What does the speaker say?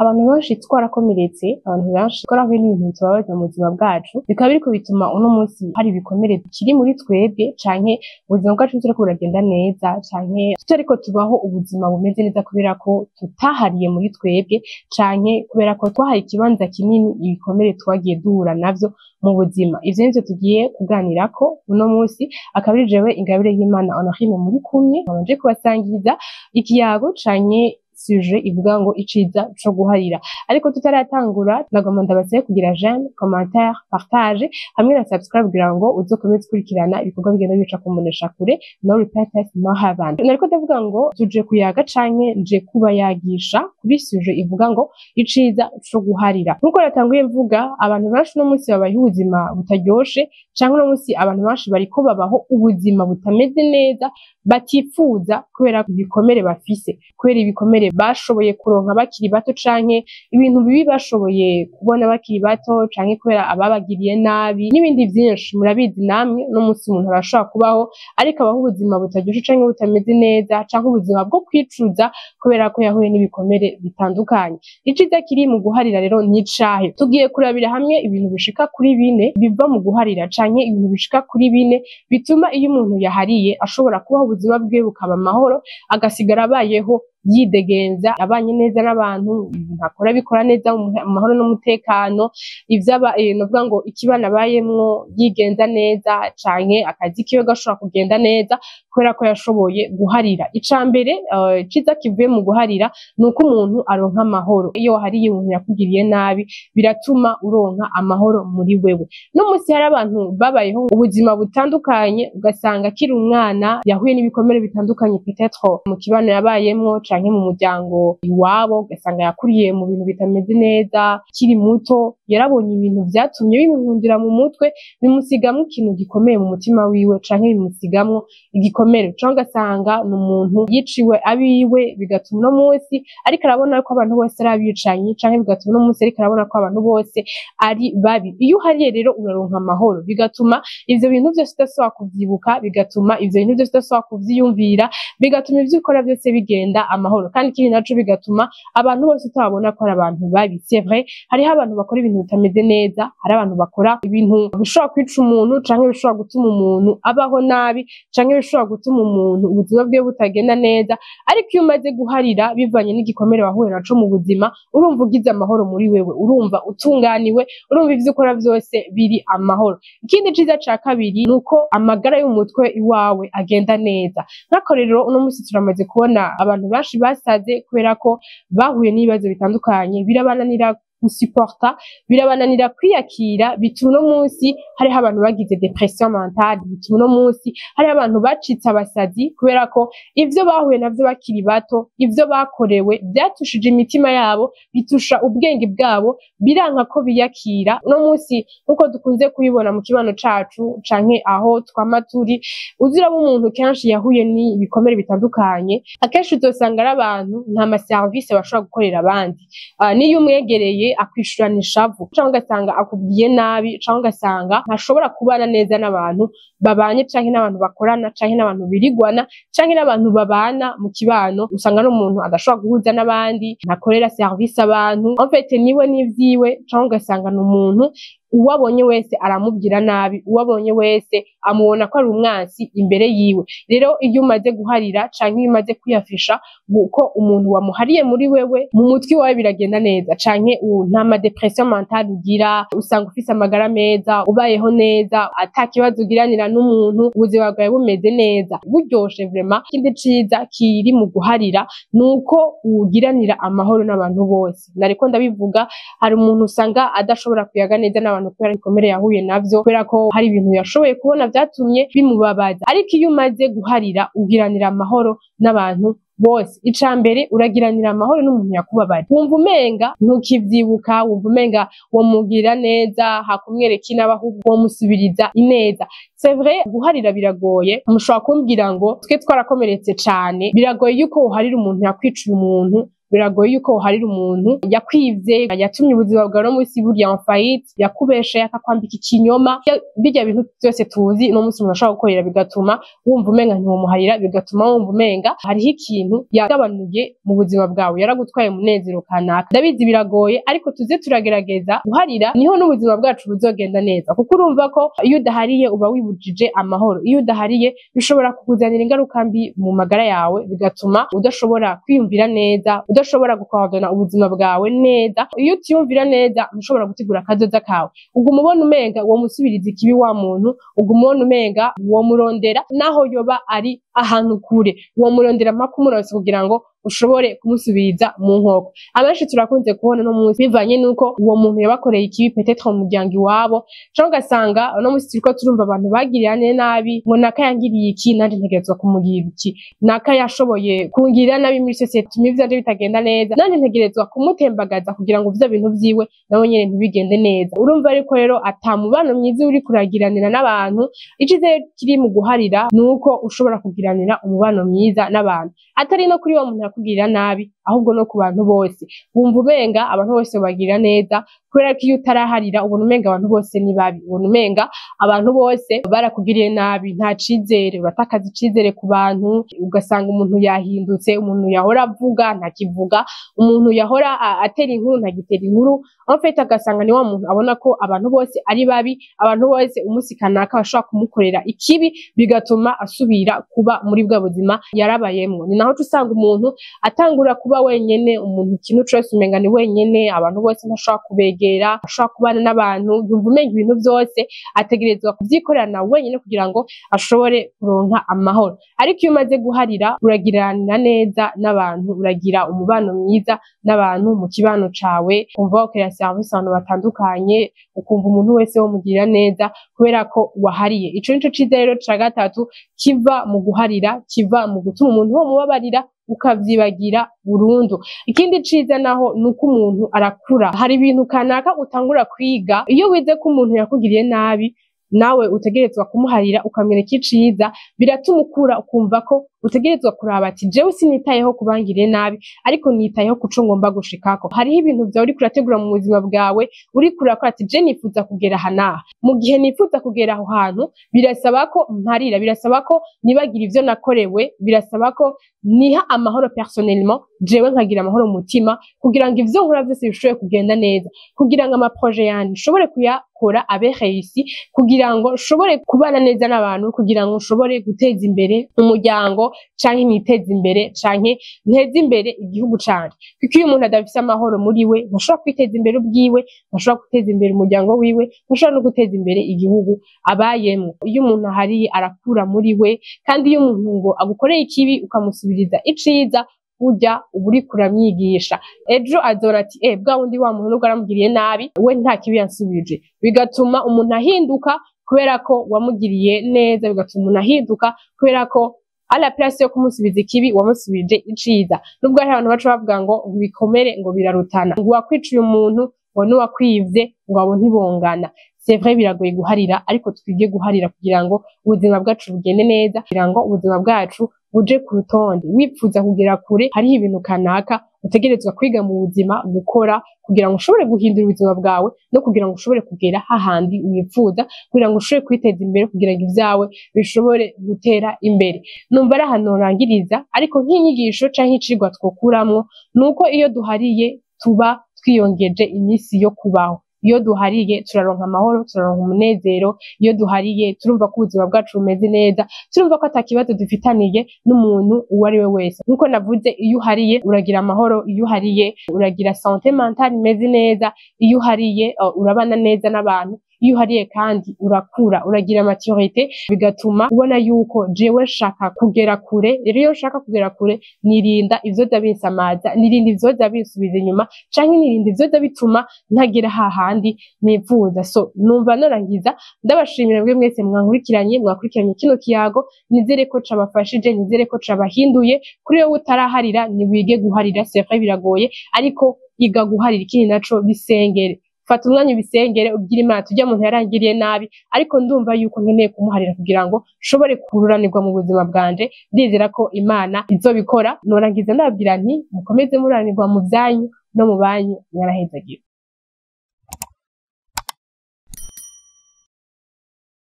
Abantu benshi twarakomeretse, abantu benshi twarahuye n'ibintu bitubabaza mu buzima bwacu, bikaba biriko bituma uno munsi hari ibikomere bikiri muri twebwe, canke ubuzima bwacu butariko buragenda neza, canke tutariko tubaho ubuzima bumeze neza kubera ko tutahariye muri twebwe, canke kubera ko twahaye ikibanza kinini ibikomere twagiye duhura navyo mu buzima. Ivyo nivyo tugiye kuganirako uno munsi, akaba ari jewe Ingabire y'Imana Honorine muri kumwe, nkaba nje kubasangiza ikiyago canke sujet ivuga ngo iciza co guharira. Ariko tutaratangura, nagomba ndabasabe kugira j'aime, commentaire, partage hamwe na subscribe kugira ngo uzokomeze ukurikirana ibikorwa bigenda bica ku mboneshakure. No repentance, no heaven. Nariko ndavuga ngo tuje kuyaga canke nje kubayagisha kuri sujet ivuga ngo iciza co guharira. Nkuko natanguye mvuga, abantu benshi uno munsi babayeho ubuzima butaryoshe, canke uno munsi abantu benshi bariko babaho ubuzima butameze neza batifuza, kubera ibikomere bafise, kubera ibikomere bashoboye kuronka bakiri bato, canke ibintu bibi bashoboye kubona bakiri bato, canke kubera ababagiriye nabi n'ibindi vyinshi murabizi namwe. Uno munsi umuntu arashobora kubaho ariko abaho ubuzima butaryoshe canke butameze neza, canke ubuzima bwo kwicuza kubera ko yahuye n'ibikomere bitandukanye. Iciza kiri mu guharira rero ni icahe? Tugiye kurabira hamwe ibintu bishika kuri bine biva mu guharira, canke ibintu bishika kuri bine bituma iyo umuntu yahariye ashobora kubaho ubuzima bwiwe bukaba amahoro, agasigara abayeho yidegenza, abanye neza n'abantu, ibintu akora bikora neza mu mahoro n'umutekano, ivyaba novuga ngo ikibano abayemwo yigenza neza, canke akazi kiwe gashobora kugenda neza kubera ko yashoboye guharira. Ica mbere iciza kivuye mu guharira ni uko umuntu aronka amahoro. Iyo wahariye umuntu yakugiriye nabi, biratuma uronka amahoro muri wewe. No munsi hari abantu babayeho ubuzima butandukanye, ugasanga akiri umwana yahuye n'ibikomere bitandukanye, peut-être mu kibano yabayemwo canke mu muryango iwabo, ugasanga yakuriye mu bintu bitameze neza. Akiri muto yarabonye ibintu vyatumye bimuhundira mu mutwe, bimusigamwo ikintu gikomeye mu mutima wiwe, canke bimusigamwo igikomere, canke ugasanga ni umuntu yiciwe abiwe, bigatuma uno munsi ariko arabona ko abantu bose ari abicanyi, canke bigatuma uno munsi ariko arabona ko abantu bose ari babi. Iyo uhariye rero uraronka amahoro, bigatuma ivyo bintu vyose udasubira kuvyibuka, bigatuma ivyo bintu vyose udasubira kuvyiyumvira, bigatuma ivyo ukora vyose bigenda amahoro. Kandi ikindi naco, bigatuma abantu bose utababona ko ari abantu babi. C'est vrai, hariho abantu bakora ibintu bitameze neza, hari abantu bakora ibintu bishobora kwica umuntu, canke bishobora gutuma umuntu abaho nabi, canke bishobora gutuma umuntu ubuzima bwiwe butagenda neza. Ariko iyo umaze guharira bivanye n'igikomere wahuye naco mu buzima, urumva ugize amahoro muri wewe, urumva utunganiwe, urumva ivyo ukora vyose biri amahoro. Ikindi ciza ca kabiri ni uko amagara y'umutwe iwawe agenda neza. Nk'akarorero, uno munsi turamaze kubona abantu benshi basaze kubera ko bahuye n'ibibazo bitandukanye, birabananira gusuporta, birabananira kwiyakira, bituma uno munsi hariho abantu bagize dépression mentale, bituma uno munsi hariho abantu bacitse abasazi kubera ko ivyo bahuye navyo bakiri bato, ivyo bakorewe vyatushije imitima yabo, bitusha ubwenge bwabo, biranka ko biyakira. Uno munsi nkuko dukunze kubibona mu kibano cacu canke aho twama turi, uziraba umuntu kenshi yahuye n'ibikomere bitandukanye, akenshi uzosanga ari abantu nta ma service bashobora gukorera abandi. Niyo umwegereye akwishurana ishavu, canke ugasanga akubwiye nabi, canke ugasanga ntashobora kubana neza n'abantu babanye, canke n'abantu bakorana, canke n'abantu birigwana, canke n'abantu babana mu kibano. Usanga ari umuntu adashobora guhuza n'abandi, ntakorera service abantu, en fait niwe n'ivyiwe, canke ugasanga ni umuntu uwabonye wese aramubwira nabi, uwabonye wese amubona ko ari umwansi imbere yiwe. Rero iyo umaze guharira canke iyo umaze kwiyafisha uko umuntu wamuhariye muri wewe, mu mutwe wawe biragenda neza, canke nta ma dépression mentale ugira, usanga ufise amagara meza, ubayeho neza, ata kibazo ugiranira n'umuntu, ubuzima bwawe bumeze neza, buryoshe vraiment. Ikindi ciza kiri mu guharira ni uko ugiranira amahoro n'abantu bose. Nariko ndabivuga, hari umuntu usanga adashobora kuyaga neza n'abantu kubera ibikomere yahuye navyo, kubera ko hari ibintu yashoboye kubona vyatumye bimubabaza. Ariko iyo umaze guharira, ugiranira amahoro n'abantu bose. Ica mbere, uragiranira amahoro n'umuntu yakubabaje, wumva umenga ntukivyibuka, wumva umenga womugirira neza, hakumwereka inabi ahubwo womusubiriza ineza. C'est vrai, guharira biragoye. Mushobora kumbwira ngo twe twarakomeretse cane. Biragoye yuko uharira umuntu yakwiciye umuntu. Biragoye yuko woharira umuntu yakwivye, yatumye ubuzima bwawe no munsi burya en faillite, yakubeshe, akakwambika ikinyoma, birya bintu vyose tuzi uno munsi umuntu ashobora gukorera, bigatuma wumva umenga ntiwomuharira, bigatuma wumva umenga hariho ikintu yagabanuye mu buzima bwawe, yaragutwaye umunezero kanaka. Ndabizi biragoye, ariko tuze turagerageza guharira, niho n'ubuzima bwacu buzogenda neza, kuko urumva ko iyo udahariye uba wibujije amahoro. Iyo udahariye bishobora kukuzanira ingaruka mbi mu magara yawe, bigatuma udashobora kwiyumvira neza, udashobora gukoordona ubuzima bwawe neza. Iyo utiyumvira neza, ntushobora gutegura akazoza kawe. Uguma ubona umenga uwo musubiriza ikibi wa muntu, uguma ubona umenga uwo murondera naho yoba ari ahantu kure, uwo murondera mpaka umuronse kugira ngo ushobore kumusubiza mu nkoko. Abenshi turakunze kubona no munsi bivanye nuko uwo muntu yabakoreye ikibi, peut-être mu muryango iwabo, canke ugasanga uno munsi turiko turumva abantu bagirirane nabi, ngo naka yangiriye iki, nanje ntegerezwa kumugirira iki, naka yashoboye kungirira nabi muri société, tuma ivyanje bitagenda neza, nanje ntegerezwa kumutembagaza kugira ngo vya bintu vyiwe nawe nyene ntibigende neza. Urumva ariko rero ata mubano mwiza uri kuragiranira n'abantu. Icize kiri mu guharira nuko ushobora kugiranira umubano mwiza n'abantu, atari no kuri wa muntu yakugirira nabi, ahubwo no ku bantu bose. Wumva umenga abantu bose bagirira neza, kubera ko iyo utaraharira ubona umenga abantu bose ni babi, ubona umenga abantu bose barakugiriye nabi, nta cizere, uratakaza icizere ku bantu, ugasanga umuntu yahindutse, umuntu yahora avuga ntakivuga, umuntu yahora atera inkuru ntagitera inkuru. En fait, agasanga ni wa muntu abona ko abantu bose ari babi, abantu bose umunsi kanaka bashobora kumukorera ikibi, bigatuma asubira kuba muri bwa buzima yarabayemwo. Ni naho usanga umuntu atangura kuba wenyene, umuntu ikintu cose umenga ni wenyene, abantu bose ntashobora kubegera, ashobora kubana n'abantu, yumva umenga ibintu vyose ategerezwa kuvyikorerana wenyene kugira ngo ashobore kuronka amahoro. Ariko iyo umaze guharira, uragiranira neza n'abantu, uragira umubano mwiza n'abantu mu kibano cawe, ukumva wokorera service abantu batandukanye, ukumva umuntu wese womugirira neza kubera ko wahariye. Ico nico ciza rero ca gatatu kiva mu guharira, kiva mu gutuma umuntu wo mubabarira ukavyibagira burundu. Ikindi ciza naho nuko umuntu arakura, hari ibintu kanaka utangura kwiga. Iyo wize ko umuntu yakugiriye nabi nawe utegerezwa kumuharira, ukamwereka iciza, biratuma ukura, ukumva ko utegerezwa kuraba ati jewe sinitayeho kubangiriye nabi, ariko nitayeho kuco ngomba gushikako. Hariho ibintu vyawe uriko urategura mu buzima bwawe, uriko urakora ati je nifuza kugera aha n'aha. Mu gihe nifuza kugera aho hantu, birasaba ko mparira, birasaba ko nibagira ivyo nakorewe, birasaba ko niha amahoro personnellement, jewe nkagira amahoro mu mutima, kugira ngo ivyo nkora vyose bishobore kugenda neza, kugira ngo ama projets yanje nshobore kuyakora abe réussi, kugira ngo nshobore kubana neza n'abantu, kugira ngo nshobore guteza imbere umuryango, canke niteze imbere, canke nteze imbere igihugu canje. Kuko iyo umuntu adafise amahoro muri we, ntashobora kwiteza imbere ubwiwe, ntashobora guteza imbere umuryango wiwe, ntashobora no guteza imbere igihugu abayemwo. Iyo umuntu ahariye arakura muri we, kandi iyo umuntu ngo agukoreye ikibi ukamusubiriza iciza, burya uba uriko uramwigisha. Ejo azora ati bwa wundi wa muntu nubwo aramugiriye nabi, we nta kibi yansubije. Bigatuma umuntu ahinduka kubera ko wamugiriye neza, bigatuma umuntu ahinduka kubera ko à la place yo kumusubiza ikibi wamusubije iciza. Nubwo hari abantu baca bavuga ngo ibikomere ngo birarutana, ngo uwakwiciye umuntu ngo n'uwakwivye ngo abo ntibongana. C'est vrai, biragoye guharira, ariko twige guharira kugira ngo ubuzima bwacu bugende neza, kugira ngo ubuzima bwacu buje ku rutonde. Wipfuza kugera kure, hariho ibintu kanaka utegerezwa kwiga mu buzima gukora kugira ngo ushobore guhindura ubuzima bwawe, no kugira ngo ushobore kugera hahandi wifuza, kugira ngo ushobore kwiteza imbere, kugira ngo ivyawe bishobore gutera imbere. Numva ari ahantu norangiriza, ariko nk'inyigisho canke icigwa twokuramwo nuko iyo duhariye tuba twiyongeje iminsi yo kubaho. Iyo duhariye turaronka amahoro, turaronka umunezero. Iyo duhariye turumva ko ubuzima bwacu bumeze neza, turumva ko ata kibazo dufitaniye n'umuntu uwo ari we wese. Nkuko navuze, iyo uhariye uragira amahoro, iyo uhariye uragira santé mentale imeze neza, iyo uhariye urabana neza n'abantu, iyo uhariye kandi urakura, uragira maturité, bigatuma ubona yuko jewe nshaka kugera kure. Rero iyo nshaka kugera kure, nirinda ivyoza binsamaza, nirinda ivyoza binsubiza inyuma, canke nirinda ivyoza bituma ntagera hahandi nifuza. So numva norangiza ndabashimira mwebwe mwese mwankurikiranye, mwakurikiranye kino kiyago. Nizere ko cabafashije, nizere ko cabahinduye. Kuri wowe utaraharira, niwige guharira. C'est vrai, biragoye, ariko iga guharira. Ikindi naco, bisengere. Fata umwanya ubisengere, ubwire Imana tujya muntu yarangiriye nabi, ariko ndumva yuko nkeneye kumuharira kugira ngo nshobore kururanirwa mu buzima bwanje. Ndizera ko Imana izobikora. Norangiza ndababwira nti mukomeze mururanirwa mu vyanyu no mu banyu, mwarahezagiwe.